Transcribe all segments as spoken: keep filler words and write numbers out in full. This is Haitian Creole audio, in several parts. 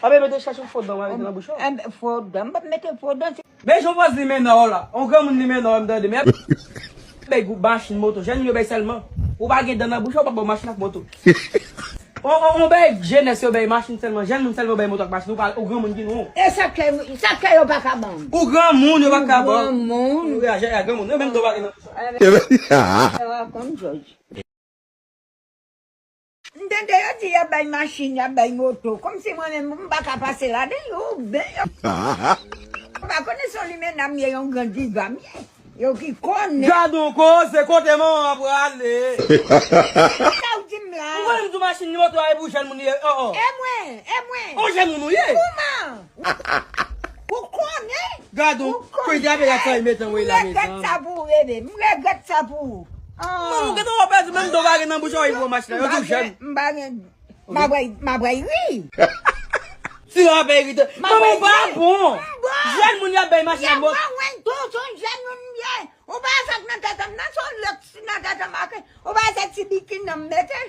A, bebe, te chache yon fo dan, w a mete nan bouch ou. Fo dan, m p ap mete fo dan. Men jan w pran limena w la. On granmoun limena w, m tande. Men bèy machin, moto. Jèn moun yo bèy sèlman. Ou pa gen dan nan bouch ou, ou pa ba w machin ak moto. On, on, on bèy jenès yo bèy machin sèlman. Jèn moun sèlman yo bèy moto ak machin. Ou pa, ou granmoun ki nou. E sa k fè, sa k fè yo pa ka ban m. Ou granmoun, yo pa ka ban. Granmoun. Ou reyaji a granmoun. Yo menm do pa gen nan bouch ou. M tande yo di y ap bay machin, y ap bay moto. Kòmsi mwen menm, m pa ka pase ladan yo, oubyen yo. Yo pa konnen se yon limena m ye, yon gran diva m ye. Yo ki konnen. Gad on koze, kote manman an prale. Sa w di m la? Ou konnen m di w machin ni moto a e pou jèn moun ye, oh, oh. E mwen, e mwen. On jèn moun ou ye. Kouman? Ou konnen? Gad on, kote avè sa y mete anvoye la, mezanmi. M regrèt sa pou ou, bebe. M regrèt sa pou ou. Ah. Manman, ou gentan wè pèdi, menm do pa gen nan bouch ou, y pran machin la. Yo di w jèn. M pa gen, m pa gen, m ap bay, m ap bay ri. Si la bay ri, manman, ou pa bon. Jèn moun y ap bay machin la, mwen tou, se yon jèn moun m ye. Ou pa wè sa k nan tèt an m nan, se yon lòt ki nan tèt an m, ok? Ou pa wè se ti bikini an m mete?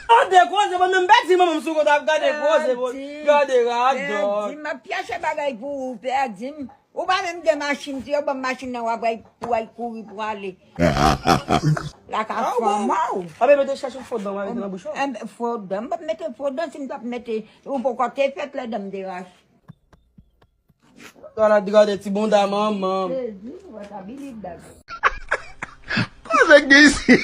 Gade koze, bon, menm pèdi manman m sou kont ap gade koze, bon. Pèdi. Gade radòt. Pèdi, m ap chache bagay pou ou, pèdi m. Ou pa menm gen machin, si yo ban m machin nan, w ap wè pou w al kouri pou w ale. Laka fanm ou. A, bebe, te chache fo dan, w a mete nan bouch ou. Fo dan, m p ap mete fo dan, si m t ap mete, ou poko te fèt lè dan m te rache. Gade, gade ti bonda manman. Sezi, ou pa ta bili dat. Koze k gen isi?